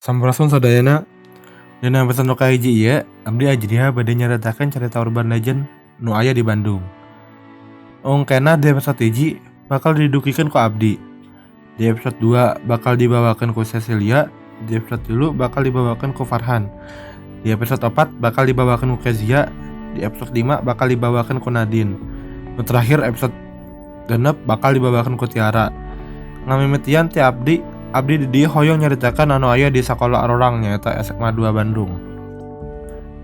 Sampurasun sadayana. Dina episode nu kahiji ieu, abdi Ajriha bade nyaritakeun carita urban legend nu aya di Bandung. Ungkena di episode hiji bakal didugikeun ku abdi. Di episode 2 bakal dibawakeun ku Cecilia, di episode 3 bakal dibawakeun ku Farhan. Di episode 4 bakal dibawakeun ku Kezia, di episode 5 bakal dibawakeun ku Nadine. Nu terakhir episode 6 bakal dibawakeun ku Tiara. Ngamimitian ti abdi, abdi di dieu hoyong nyaritakeun anu aya di sakola arurang nyaeta SMA 2 Bandung.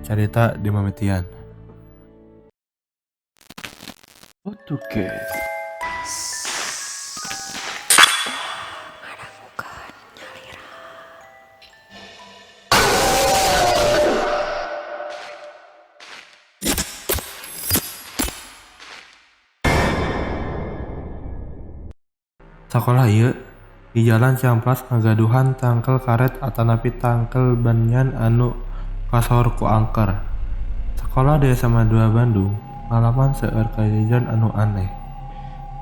Carita di mamitian. Podcast. Sakola ieu di Jalan Cihampelas ngagaduhan tangkel karet atanapi tangkel banyan anu kasohor ku angker. Sakola di SMA 2 Bandung ngalaman seueur kajadian anu aneh.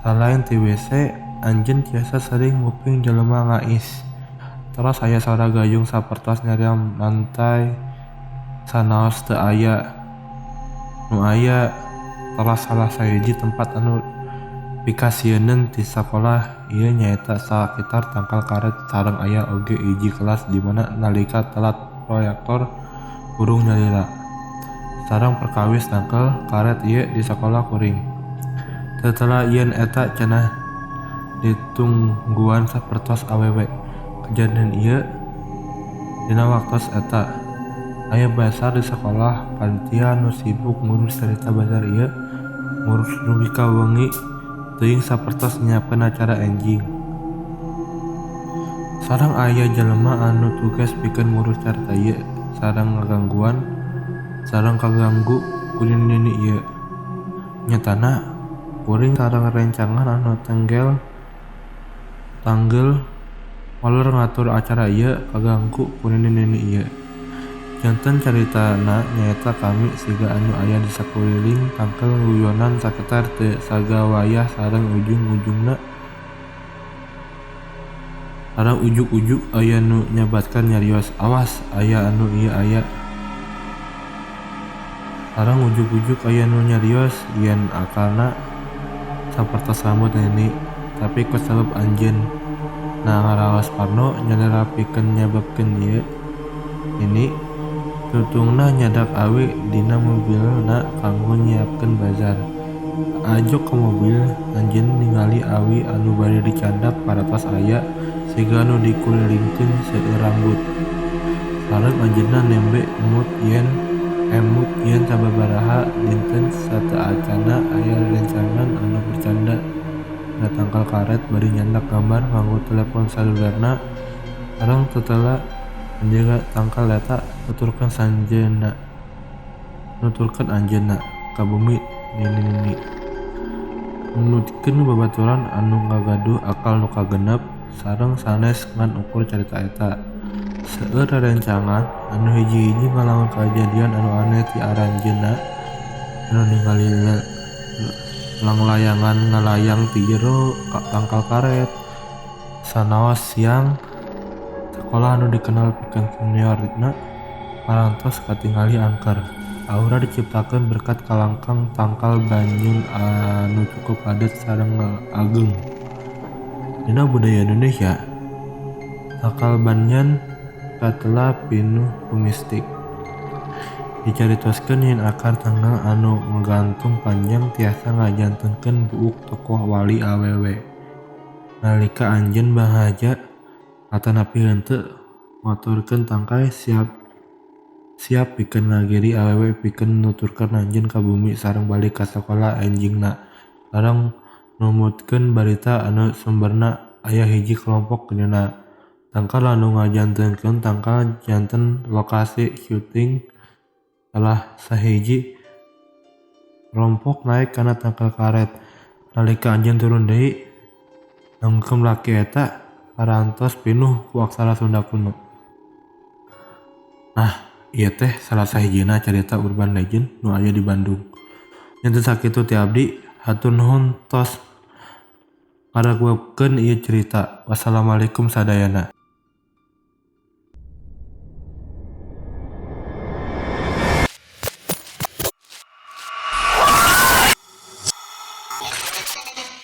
Salain ti WC, anjeun tiasa sering nguping jelema ngais. Teras aya sora gayung sapertos nyariam lantai sanaos teu aya nu aya. Teras salah sahiji tempat anu pikasieuneun ti sakola ieu nyaeta sakitar tangkal karet sareng aya oge hiji kelas di mana nalika telat proyektor hurung nyalira. Sareng perkawis tangkal karet ieu di sakola kuring. Tetela yen eta cenah ditungguan sapertos awewe. Kejadian ieu dina waktos eta aya bazar di sakolah, panitia nu sibuk ngurus carita bazar ieu ngurus dugi ka wengi teuing sapertos nyiapkeun acara enjing. Sareng aya jelema anu tugas pikeun ngurus carita ieu sareng ngagangguan sareng kaganggu ku nini ieu. Nyatana kuring sareng rencangan anu tenggel tanggel molor ngatur acara ieu kaganggu ku nini ieu. Janten caritana nyaeta kami siga anu aya di sakuliling tangkel guyonan saketar teu sagawayah sareng ujung-ujungna sareng ujug-ujug aya nu nyebatkeun nyarios awas aya anu ieu aya. Sareng ujug-ujug aya nu nyarios yen akalna sapertos rambut nini, tapi kusabab anjeun na ngaraos parno nyalira pikeun nyababkeun ieu nini. Tutungna nyadak awi dina mobilna kanggo nyiapkeun bazar. Ajog ka mobil, anjeun ningali awi anu bade dicandak parantos aya siga anu dikulilingkeun seueur rambut. Sareng anjeunna nembe emut yen sababaraha dinten sateuacanna aya rencangan anu bercanda dina tangkal karet bari nyandak gambar nganggo telepon selulerna. Sareng tetela anjeunna tangkal eta nuturkeun anjeunna ka bumi nini-nini. Numutkeun babaturan anu ngagaduh akal nu kagenep sareng sanes ngan ukur carita eta. Seueur rerencangan anu hiji-hiji ngalaman kajadian anu aneh ti aranjeunna anu ningali langlayangan ngalayang ti jero tangkal karet. Sanaos siang sakola anu dikenal pikeun seniorna parantos katingali angker. Aura diciptakeun berkat kalangkang tangkal banyan anu cukup padet sareng ageng. Dina budaya Indonesia, tangkal banyan katela pinuh ku mistik. Dicaritoskeun yen akar tangkal anu ngagantung panjang tiasa ngajantenkeun buuk tokoh wali awewe. Nalika anjeun bahaja atanapi henteu ngotorkeun tangkai siap pikeun ngagiri awewe pikeun nuturkeun anjeun ka bumi sareng balik ka sakola enjingna. Sareng numutkeun barita anu sumberna aya hiji kelompok dina tangkal anu ngajantenkeun tangkal janten lokasi syuting salah sahiji kelompok naek kana tangkal karet. Nalika anjeun turun deui nangkem laki eta parantos pinuh ku aksara Sunda kuno. Nah, ieu teh salah sahijina carita urban legend nu aya di Bandung. Janten sakitu ti abdi, hatur nuhun tos ngaragukeun ieu cerita. Wassalamualaikum sadayana. Podcast.